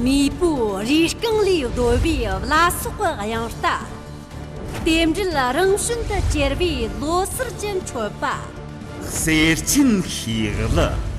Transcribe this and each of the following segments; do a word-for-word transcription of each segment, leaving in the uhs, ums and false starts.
མེས་པོའི་རུས་རྐང་ལས་བརྡོལ་བའི་བླ་སྲོག་གི་དབྱངས་རྟ། རྟེན་འབྲེལ་རང་བཞིན་དུ་གྱེར་བའི་ལོ་གསར་གྱི་མཆོད་པ། གསེར་ཆེན་ཤེལ་གླུ།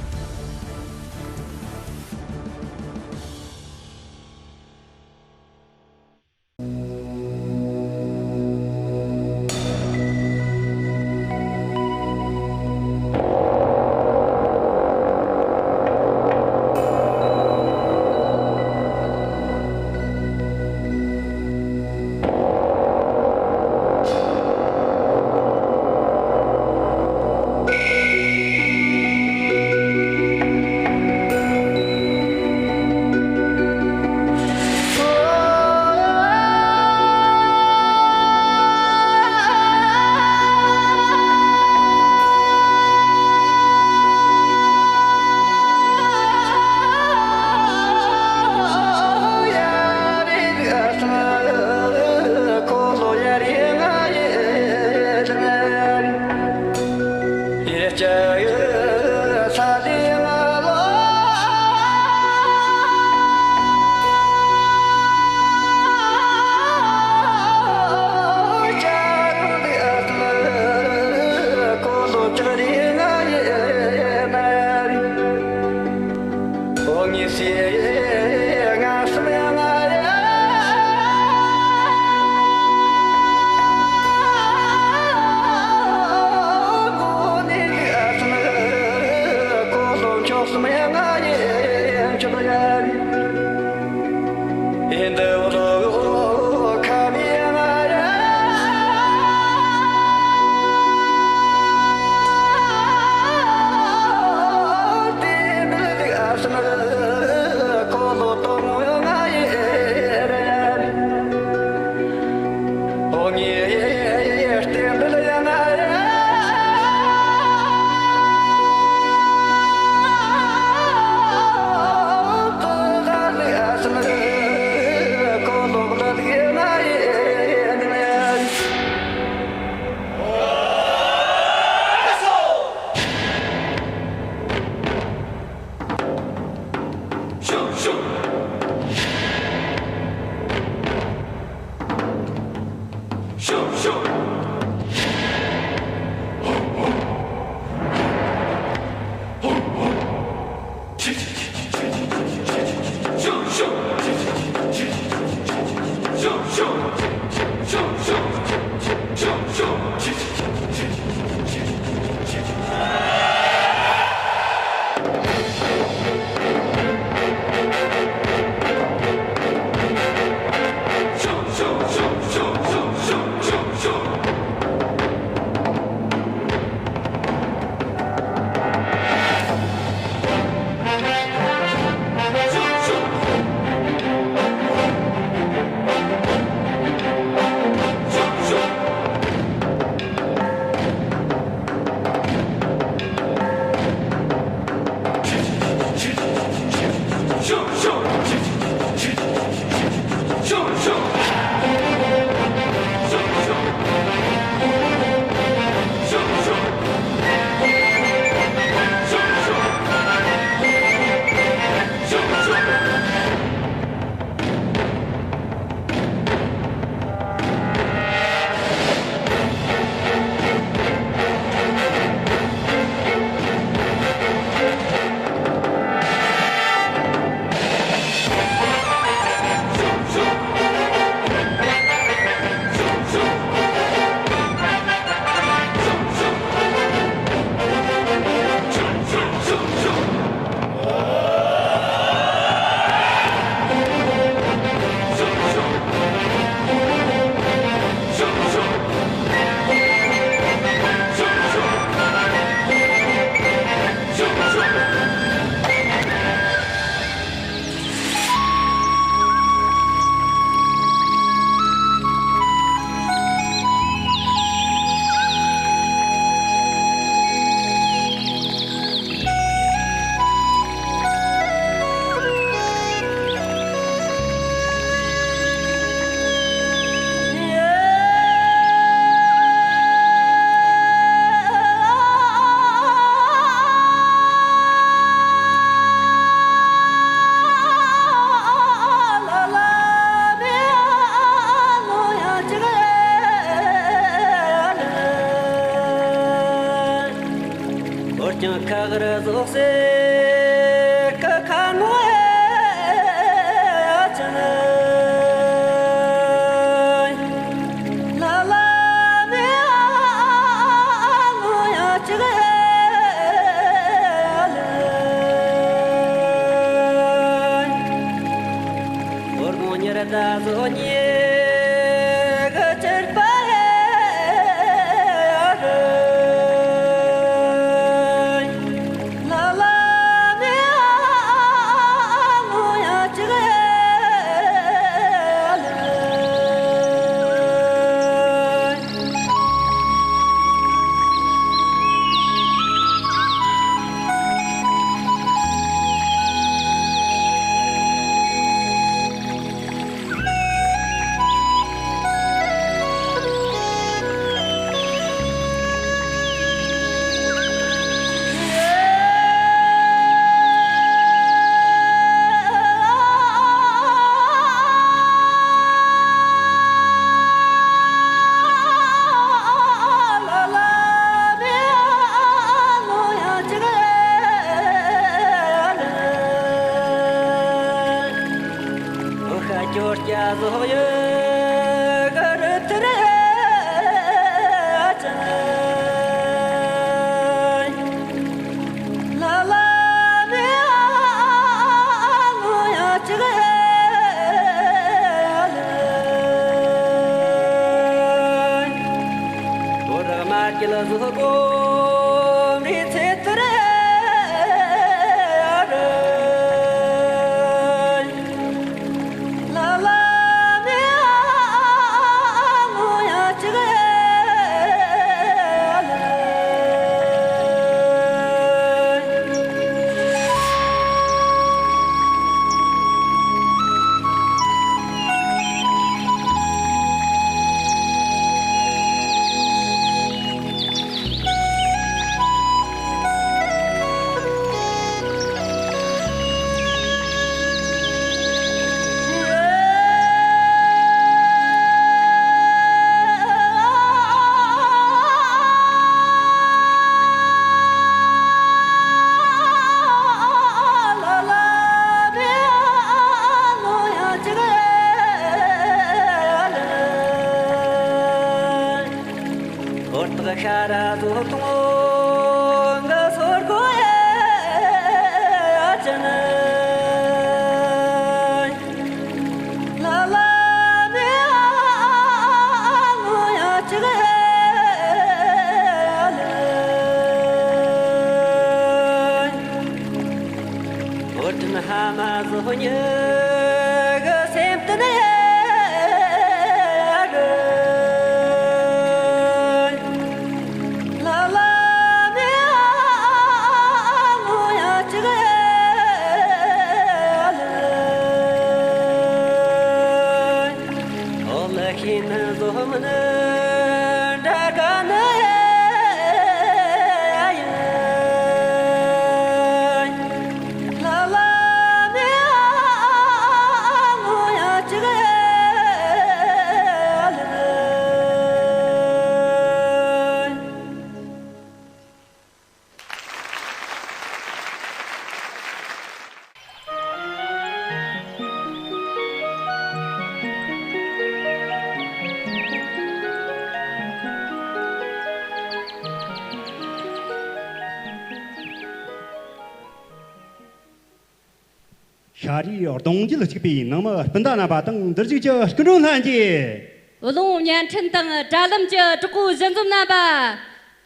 ཤ་རུས་གདུང་རྒྱུད་གཅིག་པའི་ནང་མི་སྤུན་ཟླ་རྣམ་པ་དང་འདིར་བཞུགས་ཀྱི་སྐུ་མགྲོན་ལྷན་རྒྱས། བུ་ལོན་བརྙན་འཕྲིན་དང་དྲ་ལམ་གྱི་གྲོགས་པོ་གཞི་འཛོམས་རྣམ་པ།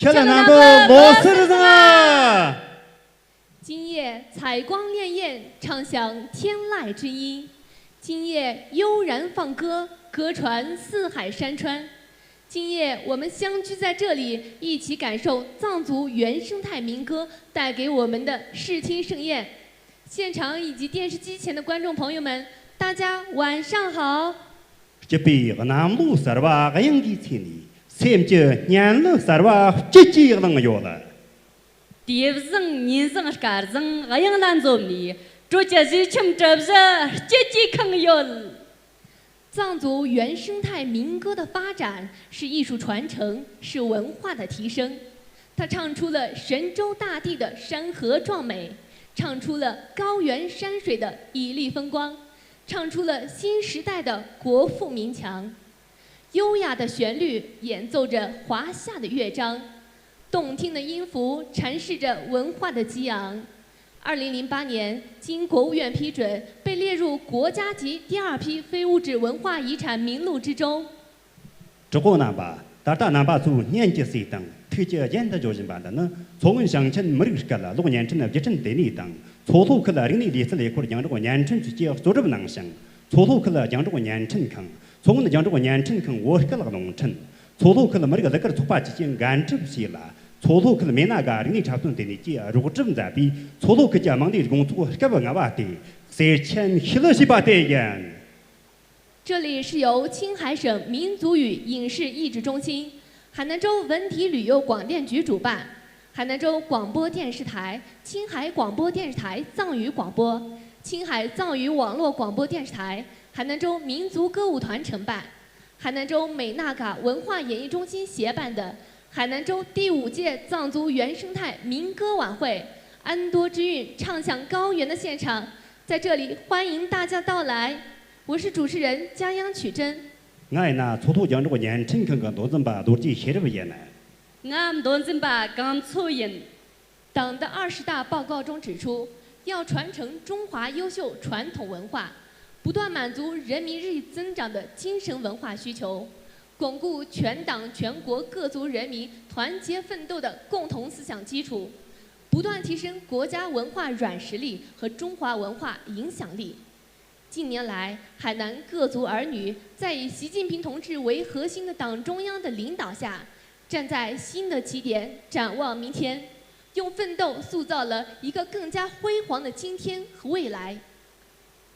ཁྱེད་རྣམ་པ་ལོ་གསར་བཟང་ང་། 今夜采光潋滟，唱响天籁之音。今夜悠然放歌，歌传四海山川。今夜我们相聚在这里，一起感受藏族原生态民歌带给我们的视听盛宴。现场以及电视机前的观众朋友们，大家晚上好。 སྐྱིད་པའི་གནམ་ལོ་གསར་བ་དབྱངས་ཀྱི་ཚལ་ནས། སེམས་ཀྱི་སྙན་གླུ་གསར་བ་སྐྱིད་ཀྱིས་བླངས་ཡོད། དུས་བཟང་ཉིན་བཟང་སྐར་བཟང་དབྱངས་ལ་འཛོམས་ནས། དྲོད་ཀྱི་གཟི་ཁྱིམ་གྲུ་བཞི་སྐྱིད་ཀྱིས་ཁེངས་ཡོད། 藏族原生态民歌的发展是艺术传承，是文化的提升。它唱出了神州大地的山河壮美，唱出了高原山水的绮丽风光，唱出了新时代的国富民强。优雅的旋律演奏着华夏的乐章，动听的音符阐释着文化的激昂。二零零八年经国务院批准，被列入国家级第二批非物质文化遗产名录之中。 གྲོགས་པོ་རྣམ་པ། ད་ལྟ་རྣམ་པ་ཚོའི་སྙན་གྱི་སྲས་དང་ཐུགས་ཀྱི་རྒྱན་དུ་བརྗོད་བཞིན་པ་འདི་ནི། མཚོ་སྔོན་ཞིང་ཆེན་མི་རིགས་སྐད་གློག་བརྙན་འཕྲིན་བརྒྱུད་འཕྲིན་ལྟེ་གནས་དང་མཚོ་ལྷོ་ཁུལ་རིག་གནས་ལུས་རྩལ་ལས་ཁུངས་རྒྱང་སྒྲོག་བརྙན་འཕྲིན་ཅུས་ཀྱིས་གཙོ་སྒྲུབ་གནང་ཞིང་། མཚོ་ལྷོ་ཁུལ་རྒྱང་སྒྲོག་བརྙན་འཕྲིན་ཁང་། མཚོ་སྔོན་རྒྱང་སྒྲོག་བརྙན་འཕྲིན་ཁང་བོད་སྐད་རླུང་འཕྲིན། མཚོ་ལྷོ་ཁུལ་མི་རིགས་གཟུགས་དཀར་ཚོགས་པ་བཅས་ཀྱིས་འགན་སྒྲུབ་བྱས་ལ། མཚོ་ལྷོ་ཁུལ་མེ་ན་ག་རིག་གནས་འཁྲབ་སྟོན་ལྟེ་གནས་ཀྱིས་རོགས་སྒྲུབ་མཛད་པའི་མཚོ་ལྷོ་ཁུལ་གྱི་དམངས་གླུའི་དགོང་ཚོགས་སྐབས་ལྔ་པ་དེ་གསེར་ཆེན་ཤེལ་ཞེས་པ་དེ་ཡིན། 这里是由青海省民族语影视译制中心、海南州文体旅游广电局主办，海南州广播电视台、青海广播电视台藏语广播、青海藏语网络广播电视台、海南州民族歌舞团承办，海南州美纳嘎文化演艺中心协办的海南州第五届藏族原生态民歌晚会——安多之韵唱响高原的现场，在这里欢迎大家到来。我是主持人江央曲珍。 ང་ཡིན་ན་མཚོ་ལྷོ་རྒྱང་སྒྲོག་བརྙན་འཕྲིན་ཁང་གི་མདོ་འཛིན་པ་རྡོ་རྗེ་ཤེས་རབ་ཡིན། ང་མདོ་འཛིན་པ་གངས་མཚོ་ཡིན། 党的二十大报告中指出，要传承中华优秀传统文化，不断满足人民日益增长的精神文化需求，巩固全党全国各族人民团结奋斗的共同思想基础，不断提升国家文化软实力和中华文化影响力。 近年来，海南各族儿女在以习近平同志为核心的党中央的领导下，站在新的起点，展望明天，用奋斗塑造了一个更加辉煌的今天和未来。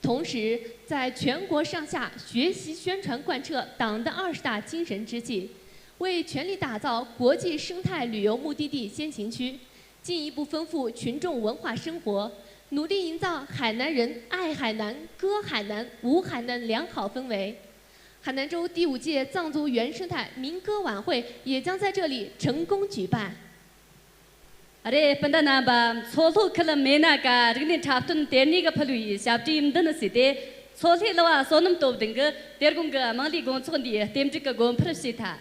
同时，在全国上下学习宣传贯彻党的二十大精神之际，为全力打造国际生态旅游目的地先行区， 进一步丰富群众文化生活，努力营造海南人爱海南、歌海南、舞海南良好氛围。海南州第五届藏族原生态民歌晚会也将在这里成功举办。 རེད། སྤུན་ཟླ་རྣམ་པ། མཚོ་ལྷོ་ཁུལ་མེ་ན་ཀ་རིག་གནས་འཁྲབ་སྟོན་ལྟེ་གནས་ཀྱི་ཕུལ་བའི་ཞབས་བྲིས་འདི་ནི་སྲིད་དེ། མཚོ་ལྷོའི་གླུ་བ་བསོད་ནམས་སྟོབས་ལྡན་གྱིས་དེ་དགོང་གི་དམངས་གླུའི་དགོང་ཚོགས་འདིའི་རྟེན་འབྲེལ་གྱི་དགོན་པར་ཕུལ་ཞེས་ཐལ།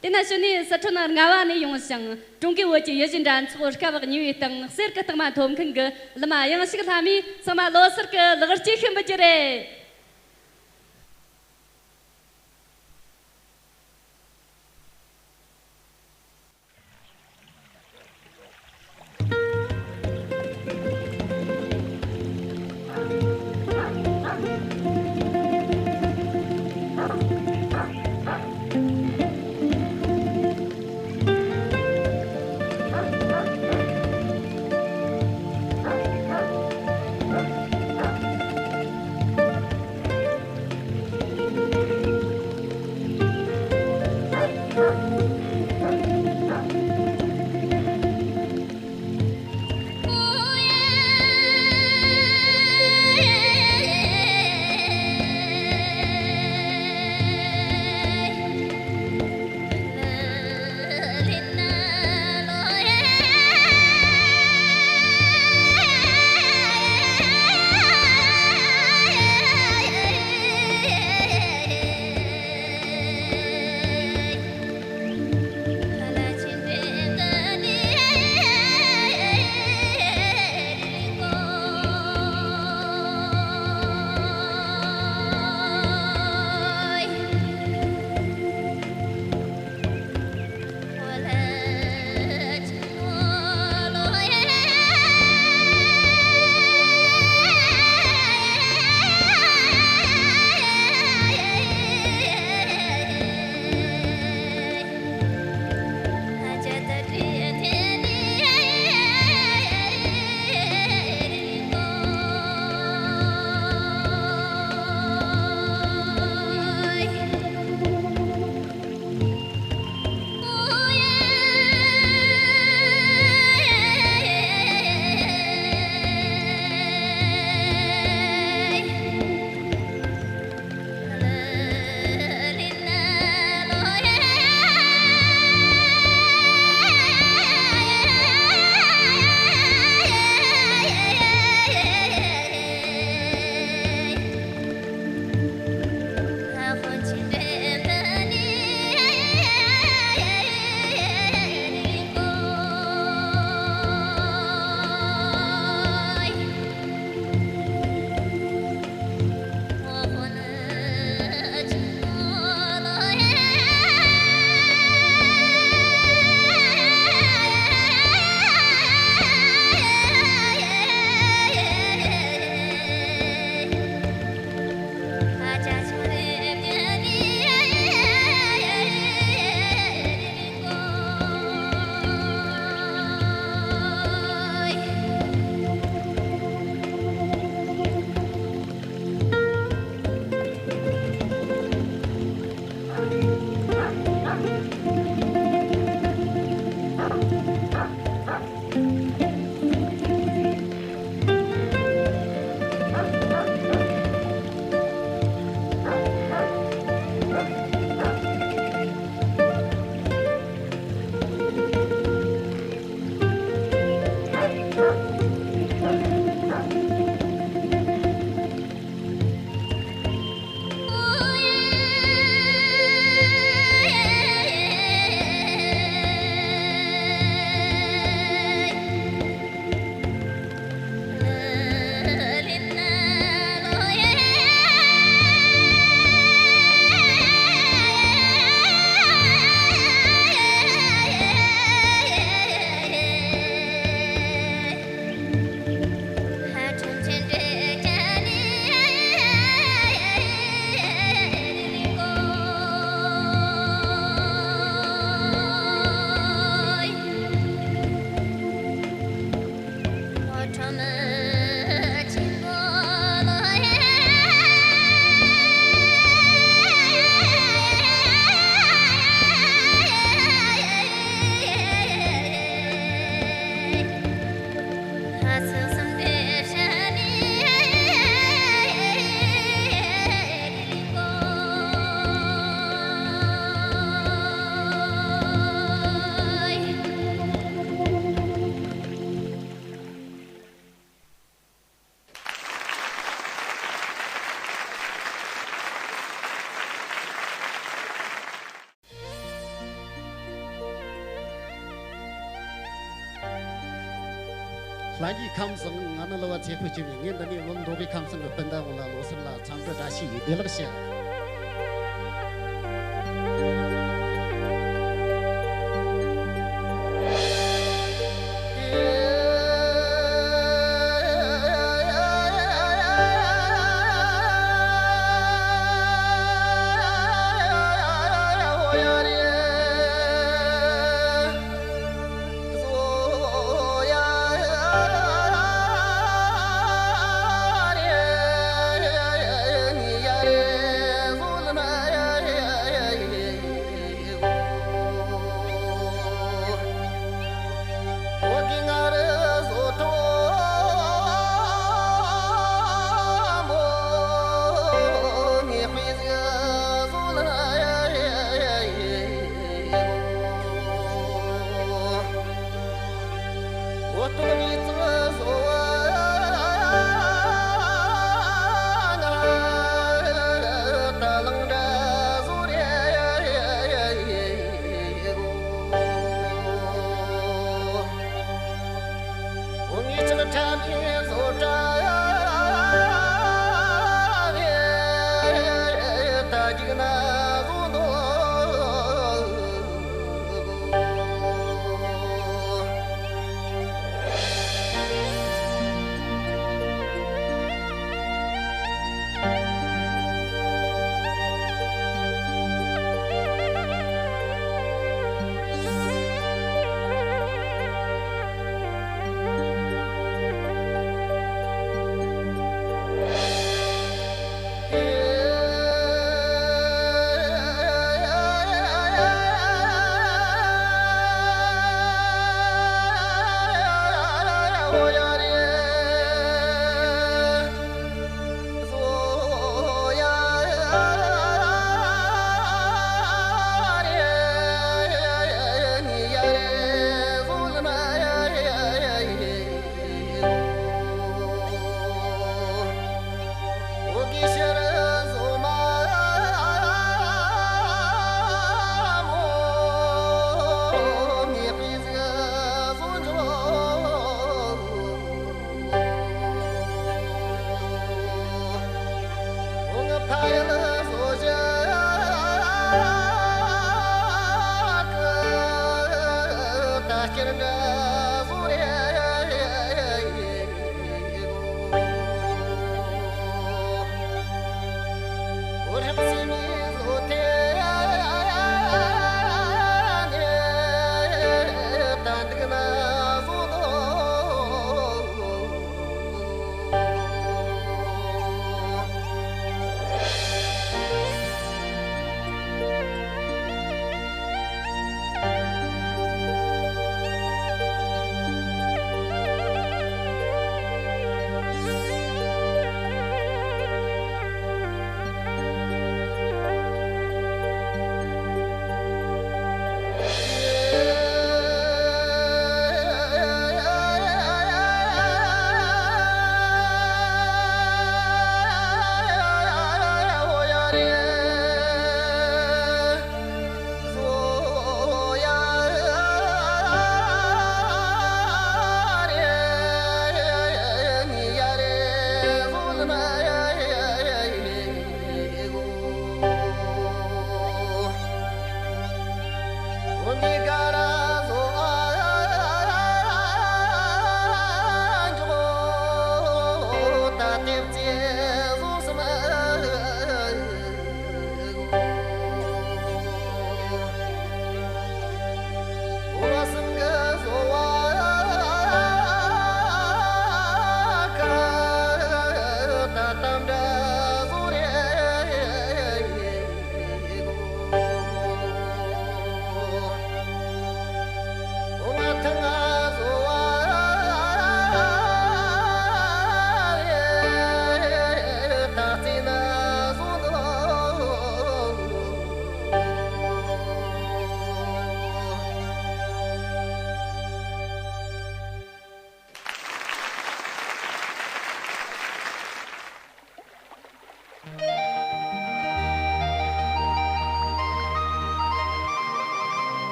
དེ་ན་ཕྱི་ནས་སི་ཁྲོན་རྔ་བ་ནས་ཡོང་ཞིང་ཀྲུང་གོའི་བོད་ཀྱི་ཡིད་བཞིན་འགྲན་ཚོགས་སྐབས་གཉིས་པའི་སྟེང་གསེར་གྱི་རྟགས་མ་ཐོབ་མཁན་གྱི་གླུ་མ་གཡང་ཞིག་ལྷ་མོས་ཚང་མ་ལོ་གསར་གྱི་ལེགས་སྐྱེས་ཤིག་འབུལ་རྒྱུ་རེད། ལྷན་རྒྱས་ཁམས་བཟང་། ང་ནི་གླུ་བ་ཚེ་ཕུན་སྐྱིད་ཡིན། ངས་འདི་ནས་བློ་འདོད་པའི་ཁམས་ཚན་གྱི་སྤུན་ཟླ་ངོ་ལ་ལོ་གསར་ལ་འཚམས་འདྲི་བཀྲ་ཤིས་བདེ་ལེགས་ཞུ།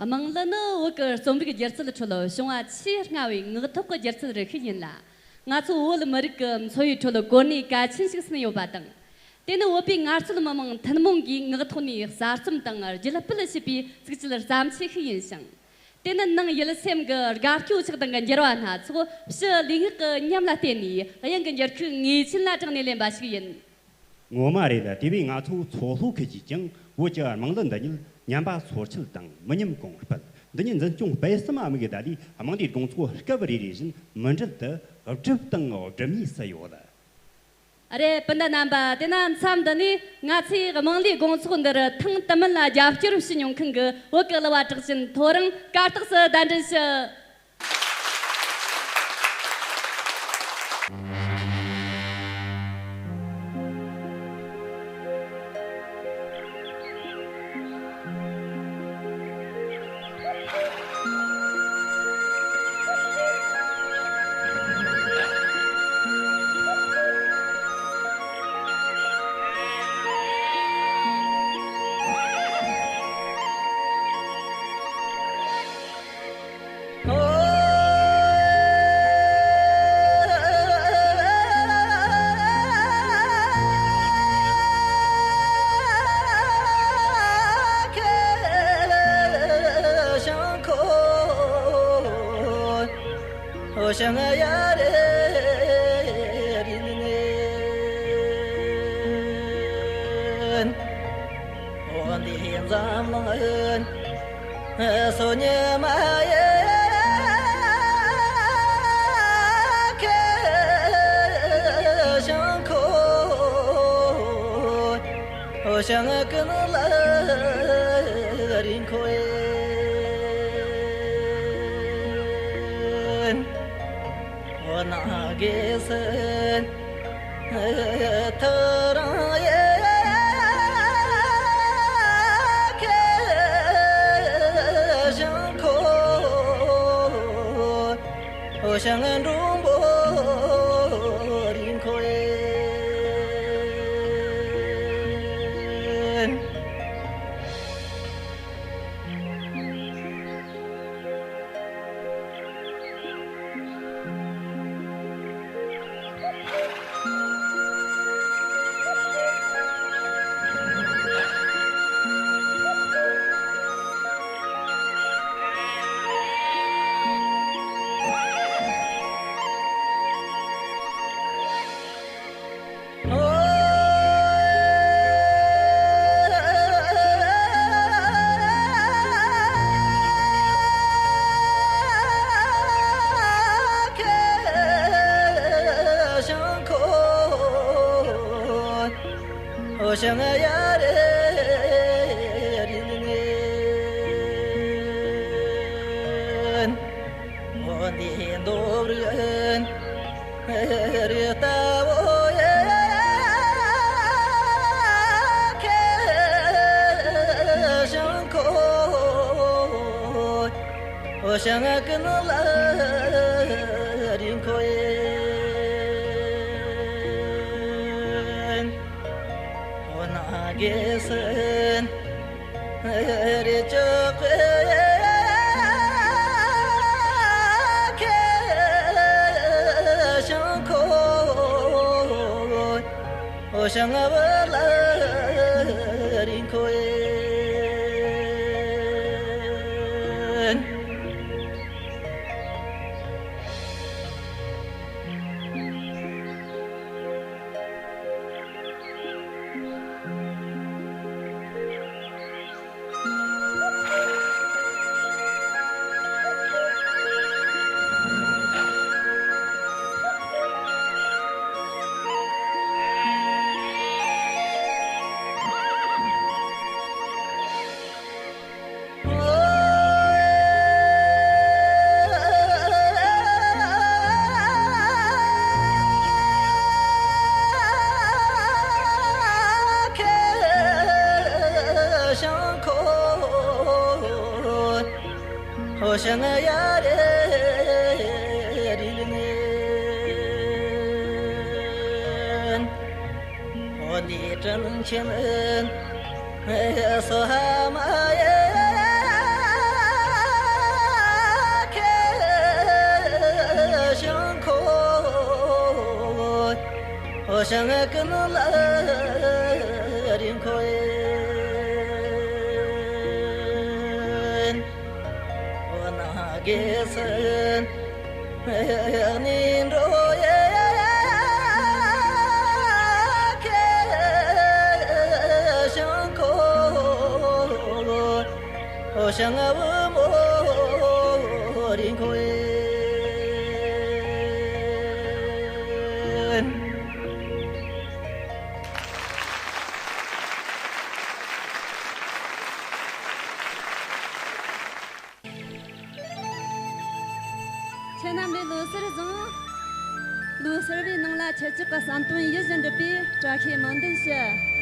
དམངས་གླུ་ནི་བོད་ཀྱི་རྩོམ་རིག་སྒྱུ་རྩལ་ཁྲོད་བྱུང་བ་ཆེས་སྔ་བའི་ངག་ཐོག་གི་སྒྱུ་རྩལ་རིགས་ཤིག་ཡིན་ལ། ང་ཚོ་བོད་མི་རིགས་ཀྱི་འཚོ་བའི་ཁྲོད་གོ་གནས་གལ་ཆེན་ཞིག་ཟིན་ཡོད་པ་དང་། དེ་ནི་བོད་པའི་ངལ་རྩོལ་མི་མང་ཐུན་མོང་གིས་ངག་ཐོག་ནས་གསར་རྩོམ་དང་བརྒྱུད་སྤེལ་བྱས་པའི་ཚིག་བཅད་བརྩམས་ཆོས་ཤིག་ཡིན་ཞིང་། དེ་ནི་ནང་ཡུལ་སེམས་ཀྱི་དགའ་སྐྱོ་ཆགས་སྡང་གི་འགྱུར་བ་སྣ་ཚོགས་ཕྱི་ལུས་ངག་གི་ཉམས་ལ་བརྟེན་ནས་དབྱངས་ཀྱི་འགྱུར་ཁུག་ངེས་ཅན་ལ་དྲངས་ནས་ལེན་པ་ཞིག་ཡིན། ངོ་མ་རེད། དེ་བས་ང་ཚོ་མཚོ་ལྷོ་ཁུལ་གྱིས་ཀྱང་བོད་ཀྱི་དམངས་གླུ་འདི་ཉིད་ཉམས་པ་སོར་ཆུད་དང་མི་ཉམས་གོང་སྤེལ། འདི་ཉིད་འཛིན་སྐྱོང་སྤེལ་གསུམ་དམིགས་ཏེ་ལས་དམངས་བདེ་སྒོ་ཚོགས་སྐབས་རེ་རེ་བཞིན་མུ་འབྲེལ་དུ་སྒྲུབ་དང་སྒྲུབ་མུས་སུ་ཡོད། རེད། སྤུན་ཟླ་རྣམ་པ། དེ་ན་མཚམས་འདི་ནས་ང་ཚོའི་དམངས་གླུའི་དགོང་ཚོགས་འདིར་ཐེངས་དུ་མིན་ལ་རྒྱབ་སྐྱོར་ཞུ་མྱོང་མཁན་གྱི་བོད་ཀྱི་གླུ་བ་གྲགས་ཅན་ཐོ་རངས་གར་སྟེགས་སུ་གདན་འདྲེན་ཞུ། ཁྱེད་རྣམ་པས་ལོ་གསར་བཟང་། ལོ་གསར་བའི་ནང་ལ་ཁྱེད་ཅག་གི་བསམ་དོན་ཡིད་བཞིན་འགྲུབ་པའི་བཀྲ་ཤིས་སྨོན་འདུན་ཞུ།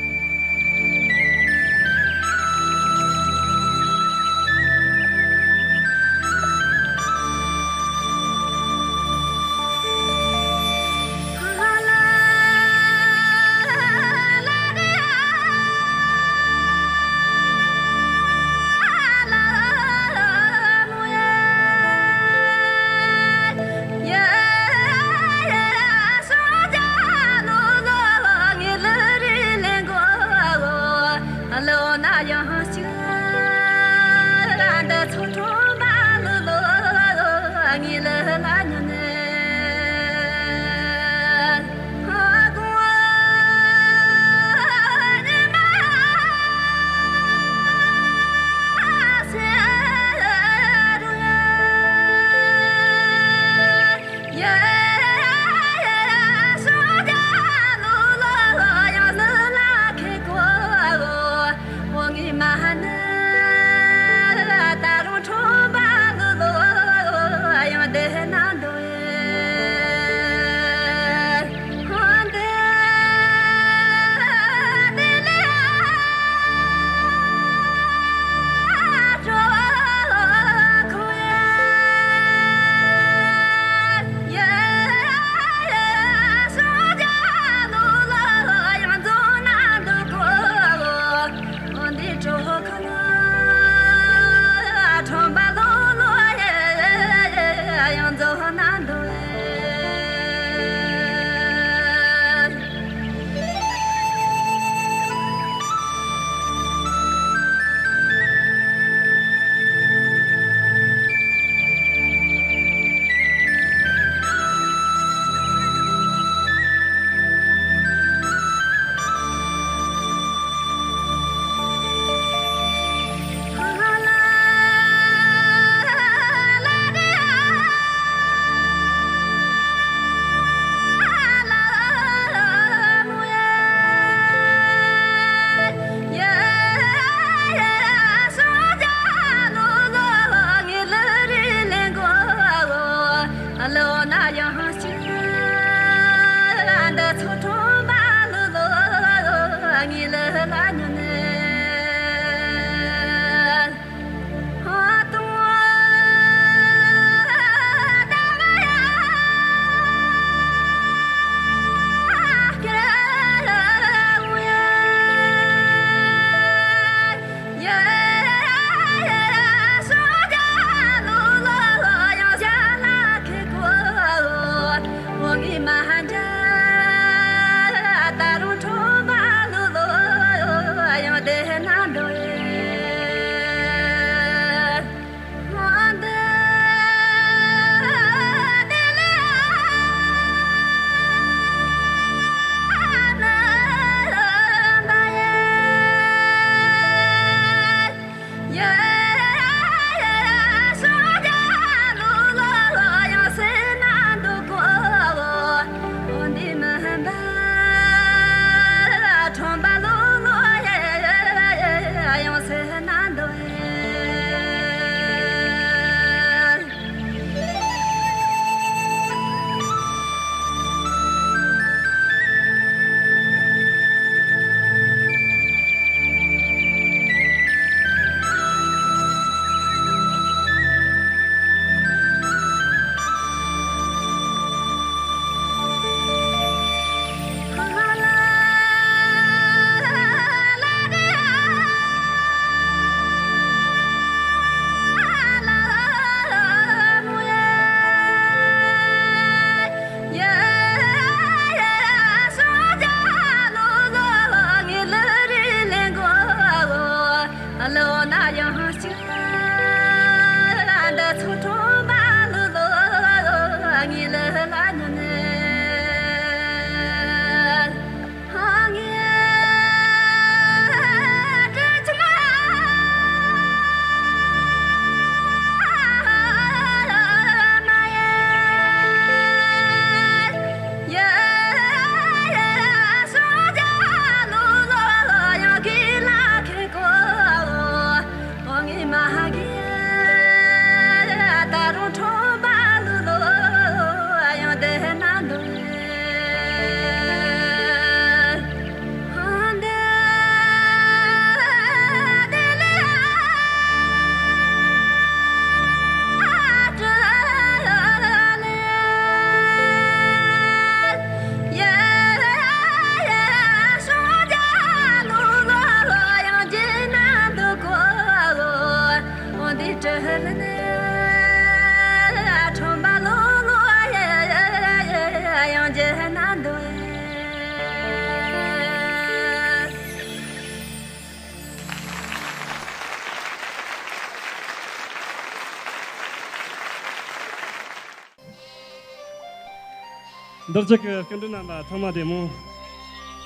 འདིར་བཞུགས་ཀྱི་སྐུ་མགྲོན་རྣམ་པ་ཚང་མ་བདེ་མོ།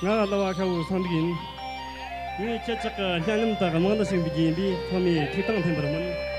ང་གླུ་བ་ཤ་བོ་སངས་རྒྱས་ཡིན། ངས་ཁྱེད་ཅག་གི་སྙན་ནམ་དག་དམངས་ལ་ཞིག་འབུལ་གྱི་ཡིན་པས་ཐོག་མའི་ཐུགས་དང་མཐུན་པར་སྨོན།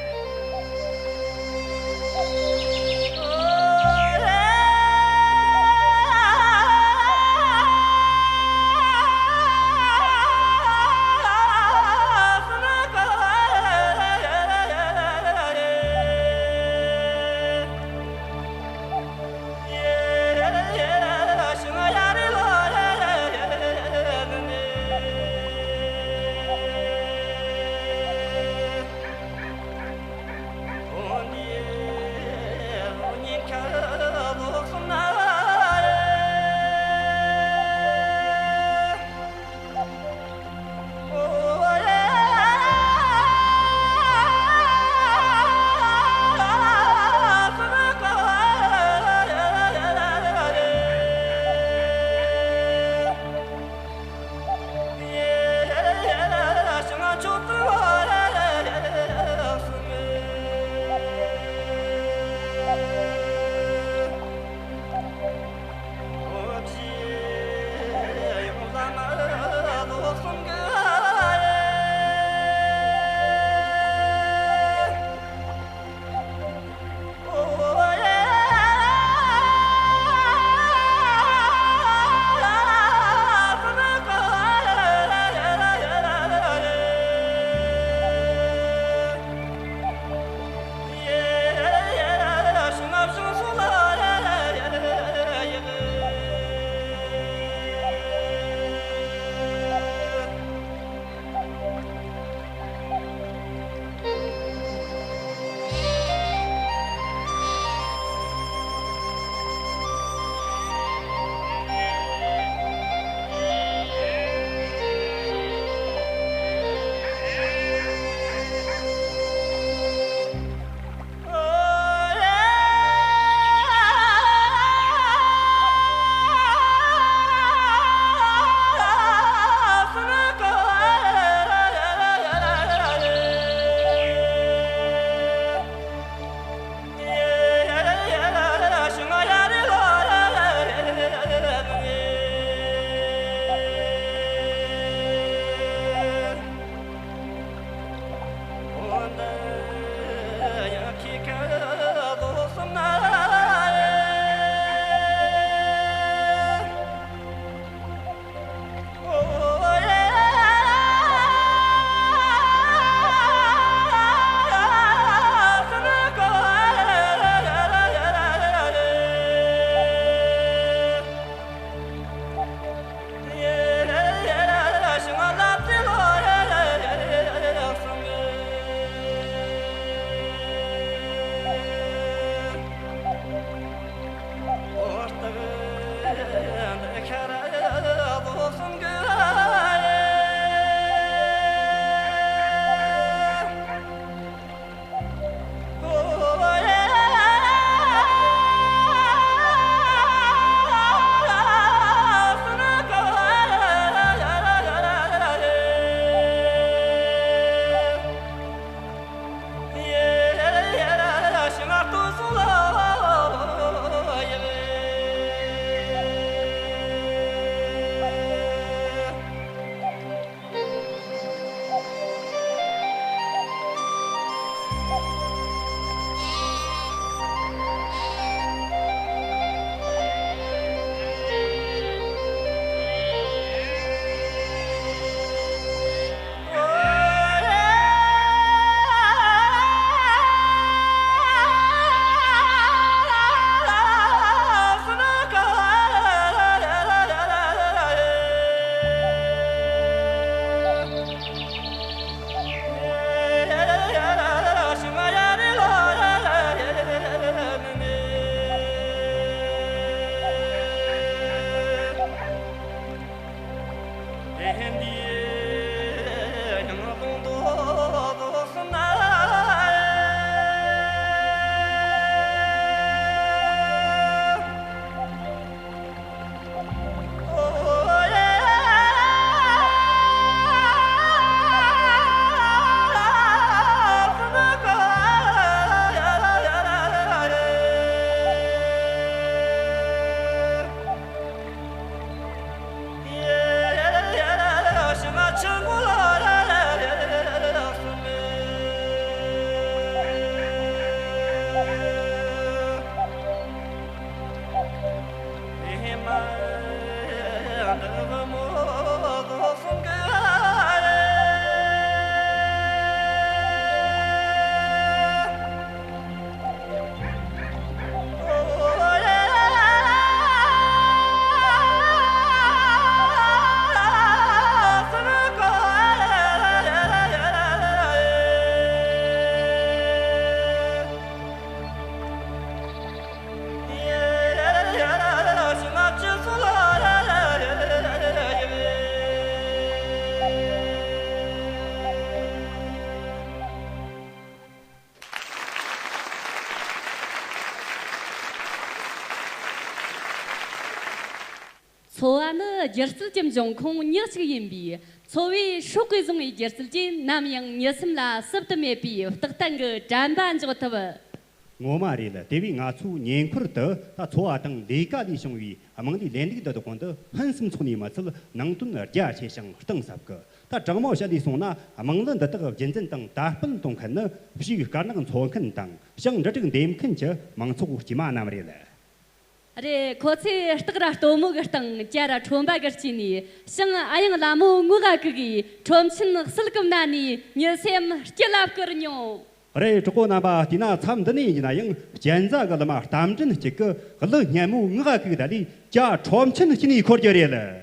སྒྱུ་རྩལ་གྱི་འབྱུང་ཁུངས་ཉག་གཅིག་ཡིན་པས། འཚོ་བའི་སྲོག་གིས་བཟུང་བའི་སྒྱུ་རྩལ་གྱིས་ནམ་ཡང་མྱི་སེམས་ལ་བསུབ་ཏུ་མེད་པའི་རྟག་བརྟན་གྱི་དྲན་པ་འཇོག་ཐུབ། ངོ་མ་རེད། དེ་བས་ང་ཚོས་ཉེ་འཁོར་དུ་ད་འཚོ་བ་དང་ལས་ཀ་ལས་བྱུང་བའི་དམངས་ལས་ལས་འགུལ་འདི་དག་གོང་དུ་ཕུན་སུམ་ཚོགས་ནས་མི་ཚད། ནང་དོན་རྒྱ་ཆེ་ཞིང་གཏིང་ཟབ་གི། ད་དྲང་མོ་བཤད་ལས་སོང་ན། དམངས་གླུ་འདི་དག་རྒྱུན་འཛིན་དང་དར་སྤེལ་གཏོང་མཁན་ནི་ཕྱིའི་དཀར་ནག་འཚོ་མཁན་དང་ཞིང་འབྲུ་དྲུག་འདེབས་མཁན་གྱི་མང་ཚོགས་དཀྱུས་མ་རྣམས་རེད། རེད། ཁོ་ཚོས་སྟག་ར་སྟོན་མོ་གི་སྟེང་བྱ་ར་ཁྲོན་པ་གི་སྐྱེས་ནས། ཞིང་ཨ་ཡང་ལ་མོ་ངུ་ག་གི་གིས་ཁྲོམ་ཆེན་གསེར་གི་མནན་ནས་མྱི་སེམས་སྐྱིད་ལ་བསྐུར་མྱོང་། རེད། གྲོགས་པོ་རྣམ་པ། དེས་ན་མཚམས་འདི་ནས་ཡིན་ན་ཡང་གཅན་གཟན་གི་ལི་མ་རྟ་མགྲིན་གཅིག་གི་གླུ་སྙན་མོ་ངག་གིས་བརྡ་ལས་བྱ་ཁྲོམ་ཆེན་སྐྱེས་ནས་འཁོར་རྒྱུ་རེད།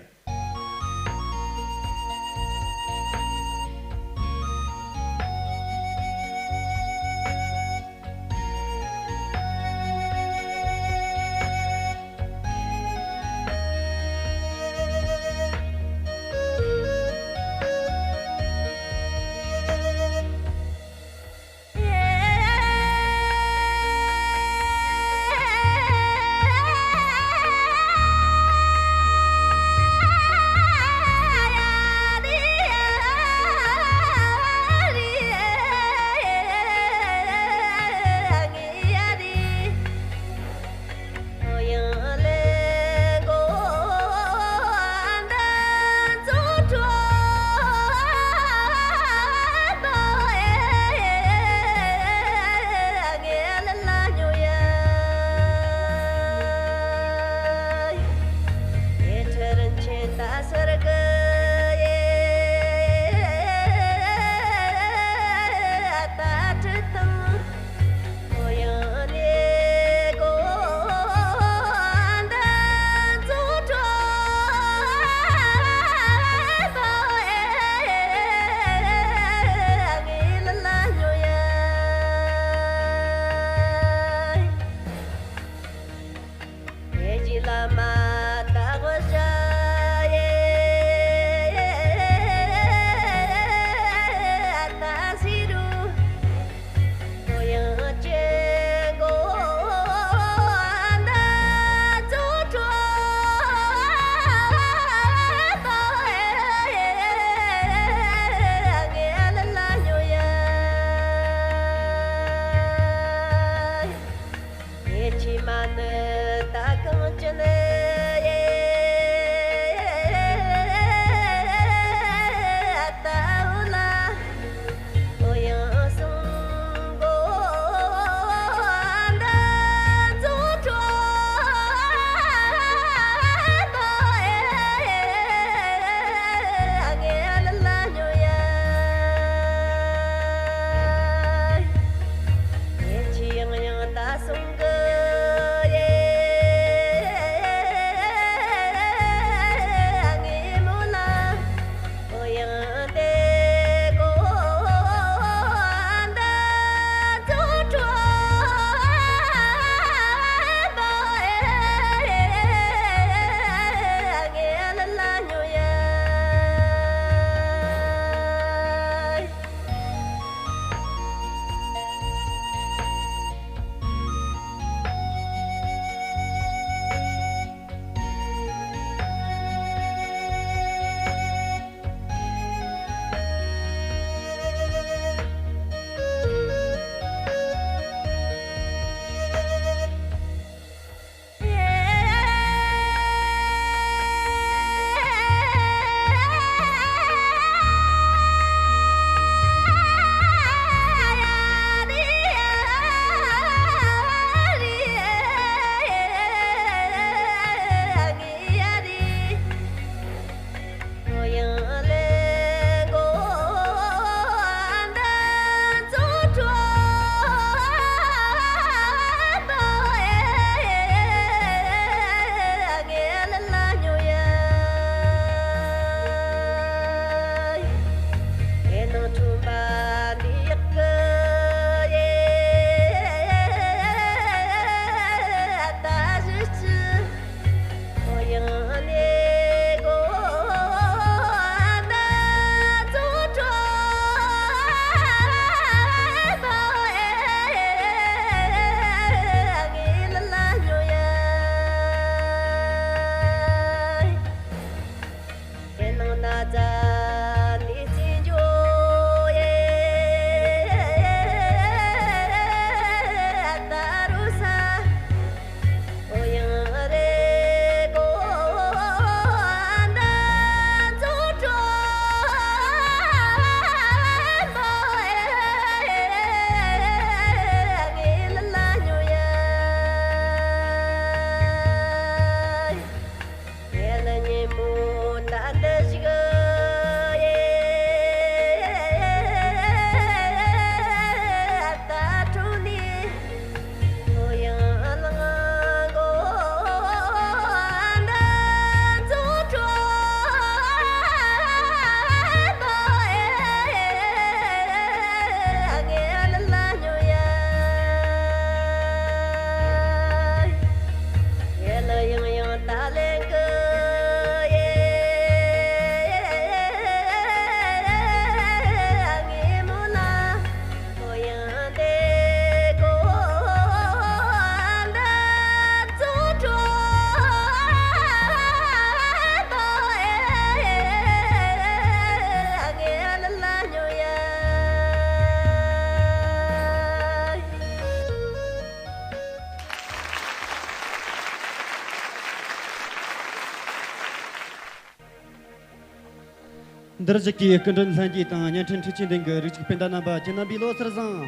དེར་གཟིགས་ཀྱི་སྐུ་མགྲོན་ལྷན་རྒྱས་དང་བརྙན་འཕྲིན་འཕྲུལ་ཆས་སྟེང་གི་རིགས་གཅིག་སྤུན་ཟླ་རྣམ་པ། ཁྱེད་རྣམ་པའི་ལོ་གསར་བཟང་།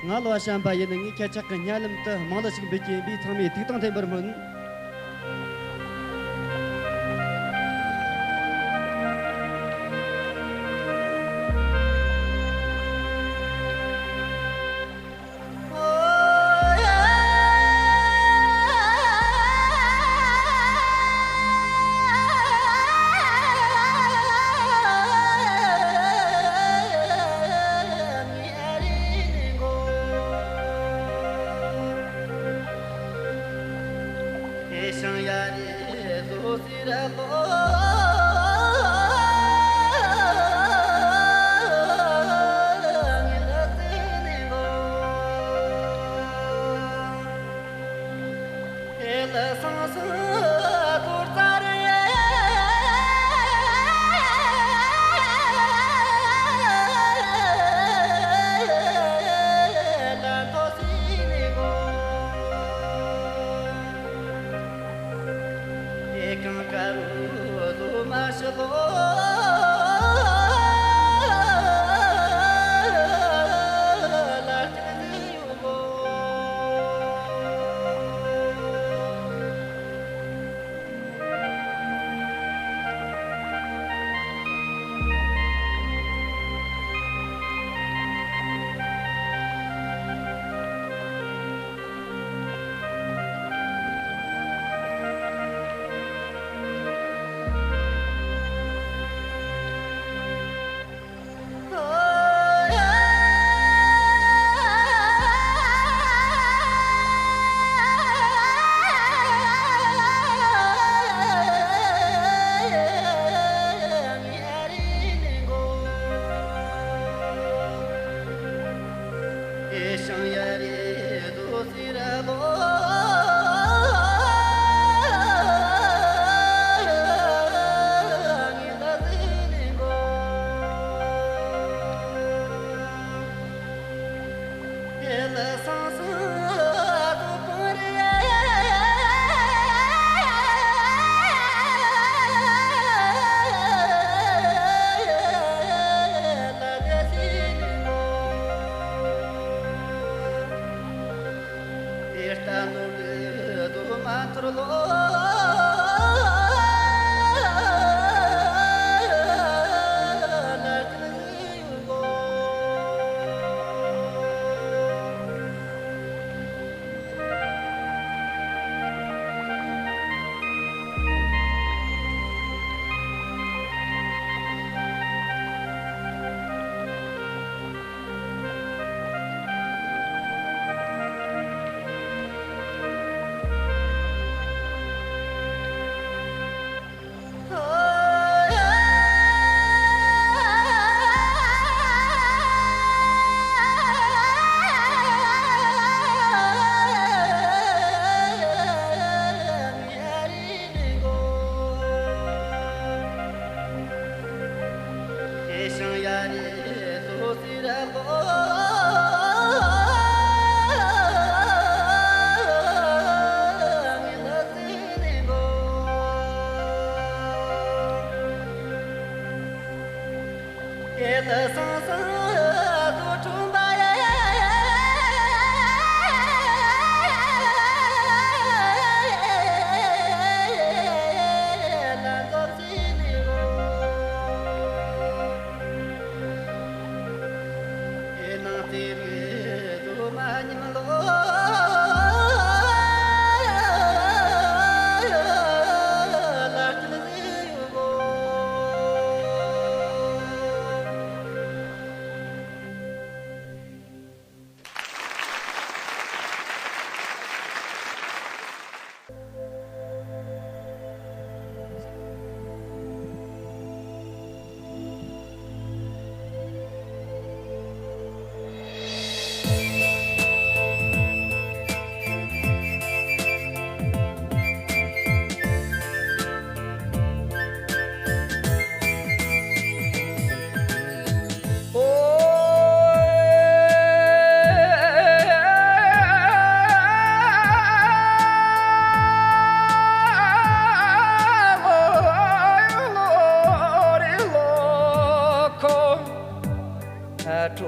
ང་ལོ་བ་བྱམས་པ་ཡིན། ངས་ཁྱེད་ཅག་གི་སྨོན་ལམ་དུ་མང་ལ་ཞིག་འབུལ་གྱིན་པའི་ཚང་མའི་ཐུགས་དང་མཐུན་པར་སྨོན།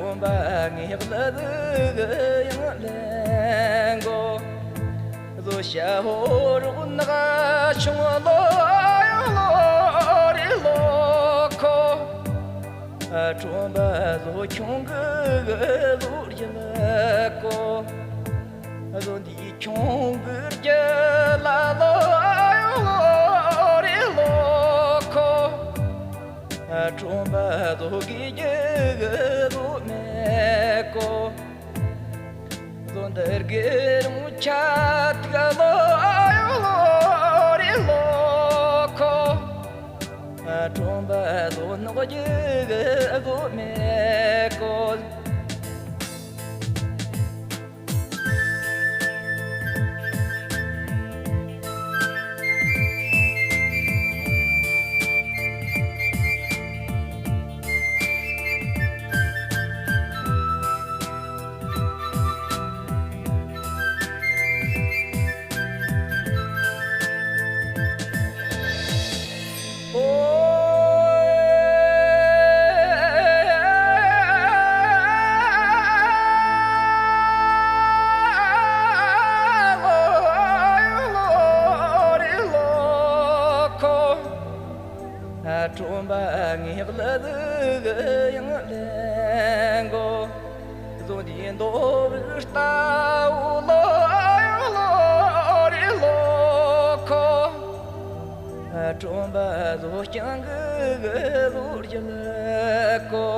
སྒོམ་པ་ངེས་ལ་ཡང་ལེན་གོ། བཟོ་བྱ་ཧོ་རོག་ནག་ཆུང་ལོ་ཡང་ལོ་རེ་ལོ་ཁོ། ཁྲོན་པ་བཟོ་ཁྱུང་གི་བཟོ་རྒྱལ་གོ། བཟོ་འདི་ཁྱུང་གི་རྒྱལ་ལ་ལོ་ཡང་ལོ་རེ་ལོ་ཁོ། ཁྲོན་པ་བཟོ་གི་རྒྱལ་བཟོ་མེད་གོ། བཟོ་འདི་དགེ་རུ་ཆ་ཐག་ལོ་ཡང་ལོ་རེ་ལོ་ཁོ། ཁྲོན་པ་བཟོ་ནག་རྒྱལ་བཟོ་མེད་གོ། ཁྲོན་པ་ངེས་ལ་ཡང་ལེན་གོ། བཟོ་འདི་མདོ་བུ་ལྟ་བུ་ལོ་ཡང་ལོ་རེ་ལོ་ཁོ། ཁྲོན་པ་བཟོ་རྐྱང་གི་བཟོ་རྒྱལ་གོ།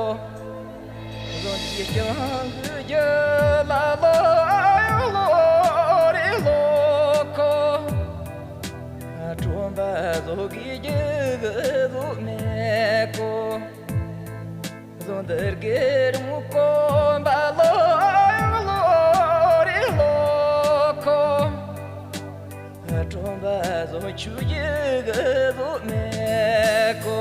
བཟོ་འདི་རྐྱང་གི་རྒྱལ་ལ་ལོ་ཡང་ལོ་རེ་ལོ་ཁོ། ཁྲོན་པ་བཟོ་གི་རྒྱལ་བཟོ་མེད་གོ། བཟོ་འདི་དགེ་རུ་གོམ་པ་ལོ་ཡང་ལོ་རེ་ལོ་ཁོ། ཁྲོན་པ་བཟོ་ཆུ་རྒྱལ་བཟོ་མེད་གོ།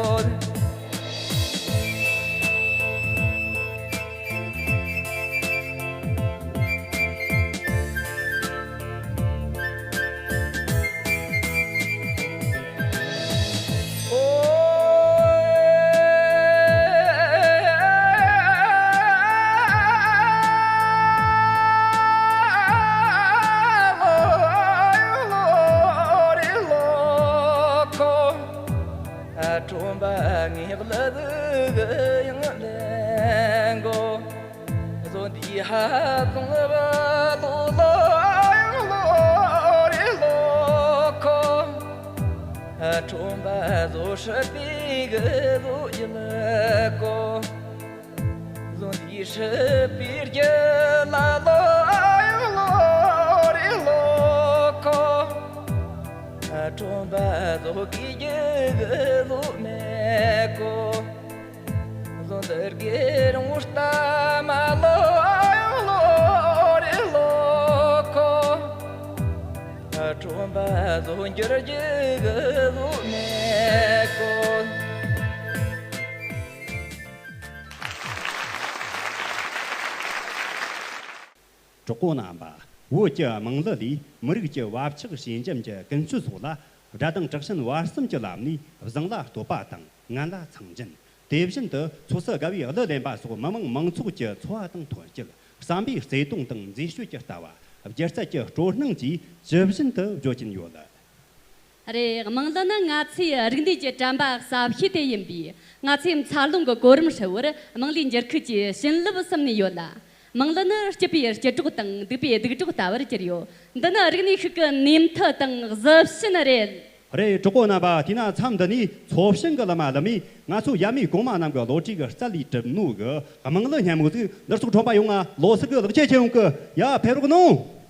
ཁྲོན་པ་ངེས་ལ་ཡང་ལེན་གོ། བཟོ་འདི་ཧ་ཙང་བ་ལོ་ལོ་ཡང་ལོ་རེ་ལོ་ཁོ། ཁྲོན་པ་བཟོ་སྲིད་པའི་གི་བཟོ་ཡིན་གོ། བཟོ་འདི་སྲིད་པའི་རྒྱལ་ལ་ལོ་ཡང་ལོ་རེ་ལོ་ཁོ། ཁྲོན་པ་བཟོ་གི་རྒྱལ་གི་བཟོ་མེད་གོ། བཟོ་འདི་དགེ་རུ་ལྟ་མ་ལོ་ཡང་ལོ་རེ་ལོ་ཁོ། ཁྲོན་པ་བཟོ་འགྱུར་རྒྱུ་གི་བཟོ་མེད་གོ། གྲོགས་པོ་རྣམ་པ། བོད་ཀྱི་དམངས་གླུ་ལས་མི་རིགས་ཀྱི་བབ་ཆགས་ཞེ་འཇམ་གྱི་ཀུན་སྤྱོད་སོགས་ལ། སྒྲ་གདངས་དྲག་ཞན་བར་གསུམ་གྱི་ལམ་ནས་བཟང་ལ་བསྟོད་པ་དང་ངན་ལ་མཚང་འབྱིན། དེ་བཞིན་དུ་ཚོགས་སུ་དགའ་བའི་གླུ་ལེན་པ་སོགས་མི་དམངས་མང་ཚོགས་ཀྱི་འཚོ་བ་དང་ཐོན་སྐྱེད། བསམ་པའི་བརྩེ་དུང་དང་མཛེས་དཔྱོད་ཀྱི་ལྟ་བ། སྒྱུ་རྩལ་གྱི་སྤྲོ་སྣང་བཅས་ཇི་བཞིན་དུ་བརྗོད་ཀྱིན་ཡོད། རེད། དམངས་གླུ་ནི་ང་ཚོའི་རིག་གནས་ཀྱི་དྲན་པ་གསལ་བྱེད་དེ་ཡིན་པས། ང་ཚོའི་འཚར་ལོངས་ཀྱི་གོ་རིམ་ཧྲིལ་བོར་དམངས་གླུའི་འགྱུར་ཁུག་ཅེས་བྱིན་རླབས་ཟིན་ནས་ཡོད་ལ། དམངས་གླུ་ནི་སྐྱིད་པའི་སྐྱིད་གྲོགས་དང་སྡུག་པའི་སྡུག་གྲོགས་ལྟ་བུར་གྱུར་ཡོད། འདི་ནི་རིག་གནས་ཤིག་གི་ནུས་མཐུ་དང་གཟི་བྱིན་རེད། རེད། གྲོགས་པོ་རྣམ་པ། དེས་ན་མཚམས་འདི་ནས་ཚོ་ཞིང་གི་གླུ་མ་གླུ་མས་ང་ཚོ་ཡབ་མེས་གོང་མ་རྣམས་ཀྱི་བློ་གྲོས་ཀྱི་རྩལ་ལས་གྲུབ་ནོ་གི་དམངས་གླུ་སྙན་མོ་ཟིག་འདིར་ཚོགས་ཁྲོམ་པ་ཡོངས་ང་ལོ་གསར་གི་ལེགས་སྐྱེས་ཆེ་ཡོང་གི། ཡ། ཕེབས་རོགས་གནང་།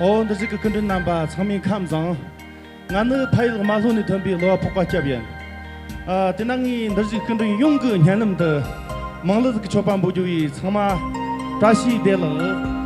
ཨོ་འདིར་བཞུགས་ཀྱི་སྐུ་མགྲོན་རྣམ་པ་ཚང་མས་ཁམས་བཟང་། ང་ནི་ཕ་ཡུལ་རྨ་ལྷོ་ནས་ཐོན་པའི་གླུ་བ་ཕོག་པ་སྐྱབས་ཡིན། ཨ། དེས་ན་ངས་འདིར་བཞུགས་སྐུ་མགྲོན་ཡོངས་ཀྱི་སྙན་ལམ་དུ་མང་ལུགས་ཀྱི་མཆོད་པ་འབུལ་རྒྱུ་ཡིན། ཚང་མ་བཀྲ་ཤིས་བདེ་ལེགས།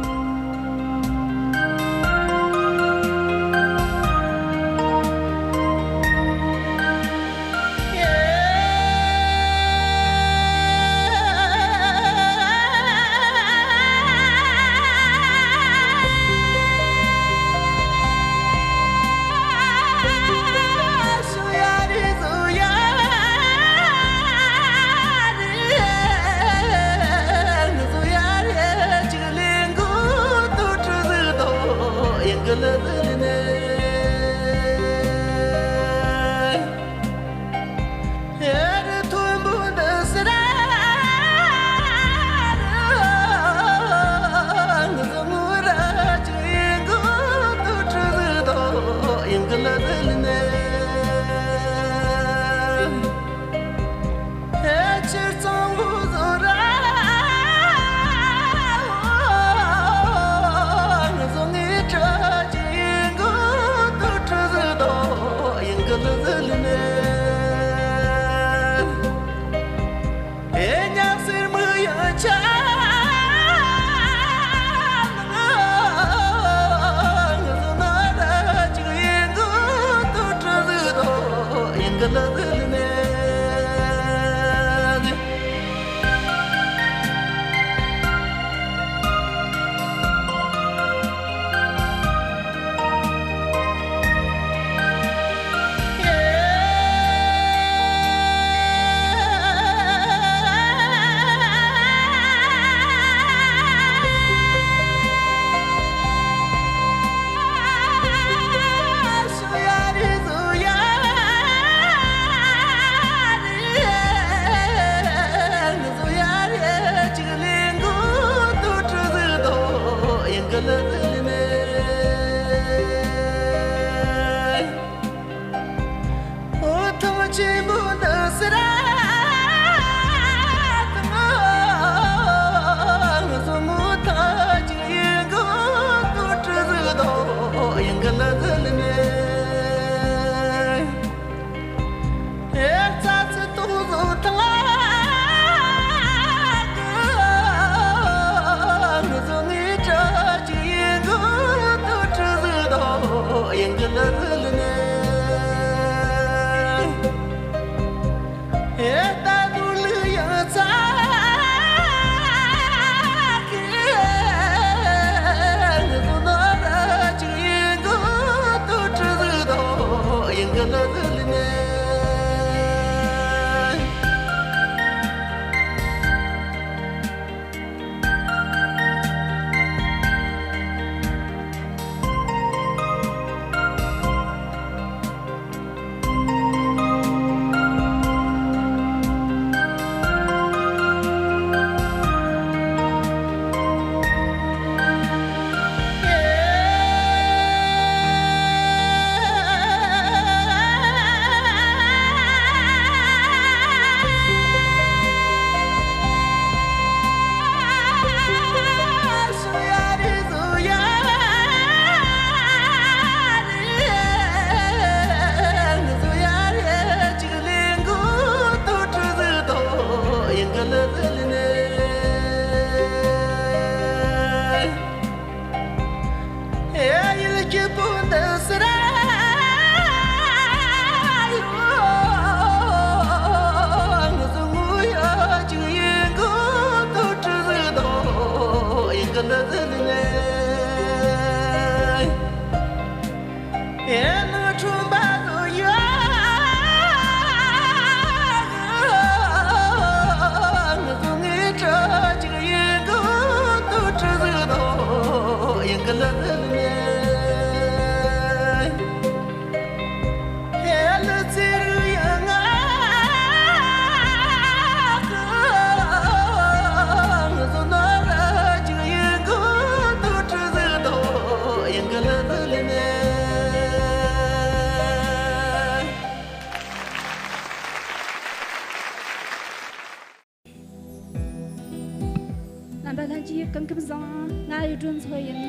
རྣམ་པ་ལྷན་རྒྱས་སྐུ་ཁམས་བཟང་། ང་གཡུ་སྒྲོན་མཚོ་ཡིན།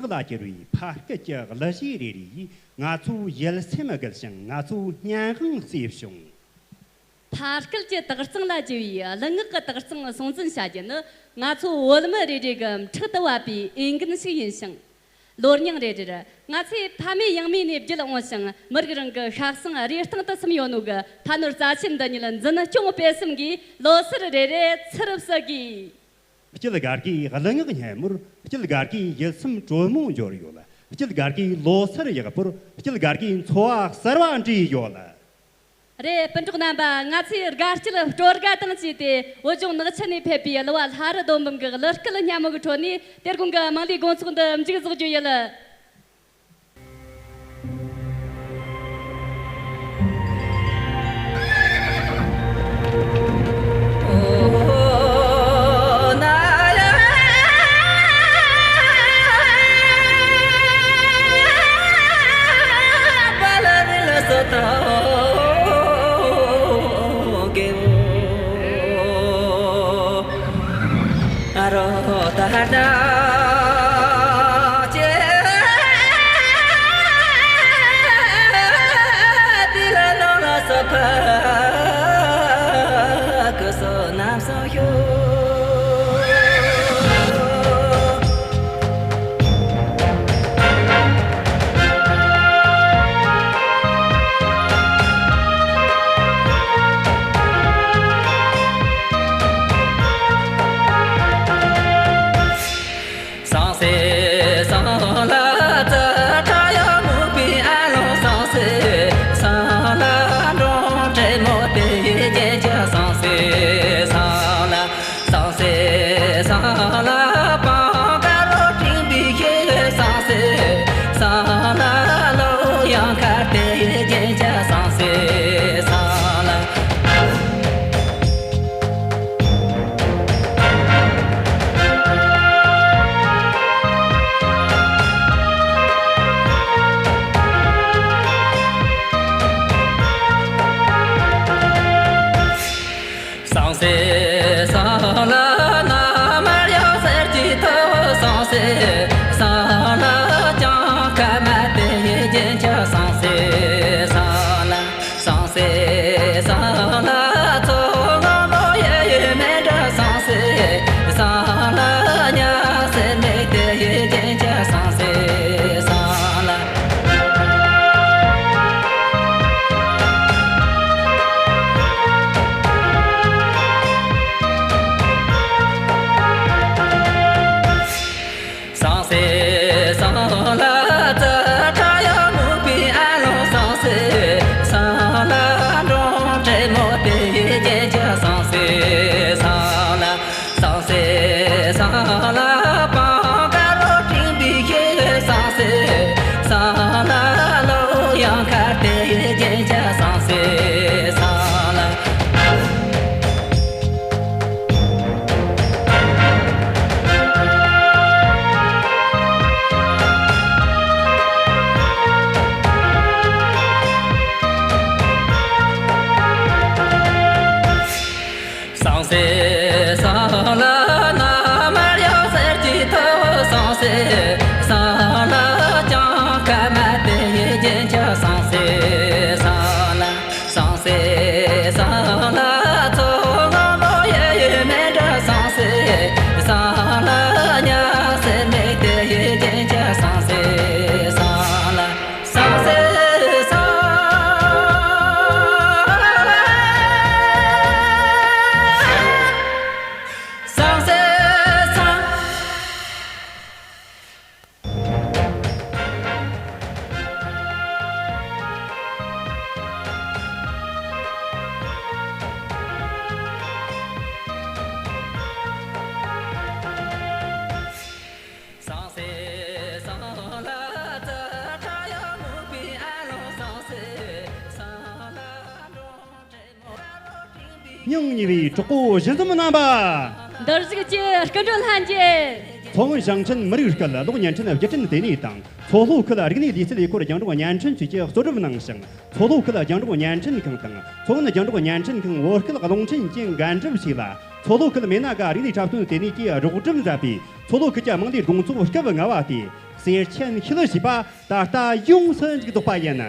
ལ་གྱུར་བའི་ཕ་སྐད་ཀྱི་གླུ་གཞས་རེ་རེ་ཡིས་ང་ཚོའི་ཡིད་སེམས་བརྒལ་ཞིང་ང་ཚོའི་སྙན་དབང་བསྲེས་བྱུང་། ཕ་སྐད་ཀྱི་དག་གཙང་ལ་གྱུར་བའི་གླུ་ངག་གི་དག་གཙང་སྲུང་འཛིན་བྱ་རྒྱུ་ནི་ང་ཚོ་བོད་མི་རེ་རེ་གི་ཕྲག་ཏུ་བབས་པའི་འོས་འགན་ཞིག་ཡིན་ཞིང་། ལོ་རྙིང་རེ་རེར་ང་ཚོས་ཕ་མེས་ཡང་མེས་ནས་བརྒྱུད་འོང་ཞིང་མི་རིགས་རང་གི་ཤ་གསེང་རིན་ཐང་དུ་སིམ་ཡོད་ནོ་གི་ཕ་ནོར་རྩ་ཆེན་འདི་ཉིད་འཛིན་སྐྱོང་སྤེལ་གསུམ་གྱིས་ལོ་སར་རེ་རེ་ཚུར་བསུ་དགོས། སྐྱིད་གར་གྱི་གླུ་ངག་སྙན་མོར་སྐྱིད་གར་གྱི་ཡིད་སེམས་དྲོན་མོ་འབྱོར་ཡོད། སྐྱིད་གར་གྱི་ལོ་སར་ཡག་པོར་སྐྱིད་གར་གྱི་འཚོ་བ་གསར་བ་འབྲེལ་ཡོད། རེད། སྤུན་གྲོགས་རྣམ་པ། ང་ཚོས་དགའ་སྐྱིད་སྤྲོ་དགའ་དང་བཅས་ཏེ་བོད་ལྗོངས་ནག་ཆུ་ནས་ཕེབས་པའི་གླུ་བ་ལྷ་རི་རྡོ་འབུམ་གྱི་གླུ་སྐད་སྙན་མོ་གི་ཁྲོད་ནས་དེ་དགོང་གི་མང་ལེའི་དགོང་ཚོགས་འདི་མཇུག་རྫོགས་རྒྱུ་ཡིན། སྙིང་ཉེ་བའི་གྲོགས་པོ་གཞི་འཛོམས་རྣམ་པ། འདིར་བཞུགས་ཀྱི་སྐུ་མགྲོན་ལྷན་རྒྱས། མཚོ་སྔོན་ཞིང་ཆེན་མི་རིགས་སྐད་གློག་བརྙན་འཕྲིན་བརྒྱུད་འཕྲིན་ལྟེ་གནས་དང་མཚོ་ལྷོ་ཁུལ་རིག་གནས་ལུས་རྩལ་ལས་ཁུངས་རྒྱང་སྒྲོག་བརྙན་འཕྲིན་ཅུས་ཀྱིས་གཙོ་སྒྲུབ་གནང་ཞིང་། མཚོ་ལྷོ་ཁུལ་རྒྱང་སྒྲོག་བརྙན་འཕྲིན་ཁང་དང་མཚོ་སྔོན་རྒྱང་སྒྲོག་བརྙན་འཕྲིན་ཁང་བོད་སྐད་རླུང་འཕྲིན་བཅས་འགན་སྒྲུབ་བྱས་ལ། མཚོ་ལྷོ་ཁུལ་མེ་ན་ག་རིག་གནས་འཁྲབ་སྟོན་ལྟེ་གནས་ཀྱིས་རོགས་སྒྲིམ་མཛད་པའི་མཚོ་ལྷོ་ཁུལ་གྱི་དམངས་སྡེའི་སྒྲོང་ཚོགས་སྐབས་ལྔ་པ་སྟེ། གསེར་ཆེན་ཤེལ་ཞེས་པ་ད་ལྟ་ཡོངས་སུ་མཇུག་བསྡུས་པ་ཡིན།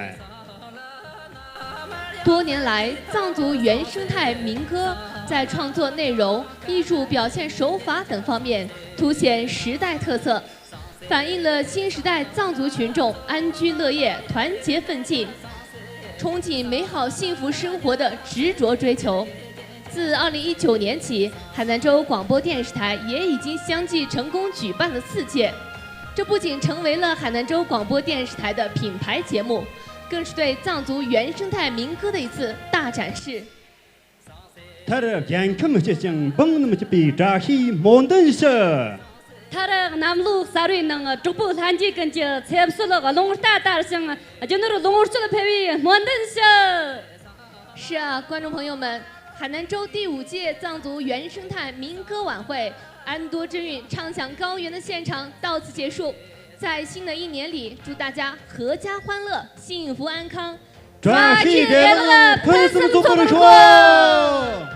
多年来，藏族原生态民歌在创作内容、艺术表现手法等方面凸显时代特色，反映了新时代藏族群众安居乐业、团结奋进、憧憬美好幸福生活的执着追求。自二零一九年起，海南州广播电视台也已经相继成功举办了四届。这不仅成为了海南州广播电视台的品牌节目，更是对藏族原生态民歌的一次大展示。 མཐར་རྒྱལ་ཁམས་སྐྱིད་ཅིང་འབངས་རྣམས་སྐྱིད་པའི་བཀྲ་ཤིས་སྨོན་འདུན་ཞུ། མཐར་གནམ་ལོ་གསར་བའི་ནང་གྲོགས་པོ་ལྷན་རྒྱས་ཀུན་གྱི་ཚེ་སྲོག་རླུང་རྟ་ལྟར་ཞིང་། རྒྱུ་ནོར་ལོངས་སྤྱོད་འཕེལ་བའི་སྨོན་འདུན་ཞུ། 是啊，观众朋友们，海南州第五届藏族原生态民歌晚会安多真韵唱响高原的现场到此结束。在新的一年里，祝大家阖家欢乐，幸福安康。 བཀྲ་ཤིས་བདེ་ལེགས། ཕུན་སུམ་ཚོགས་པར་ཤོག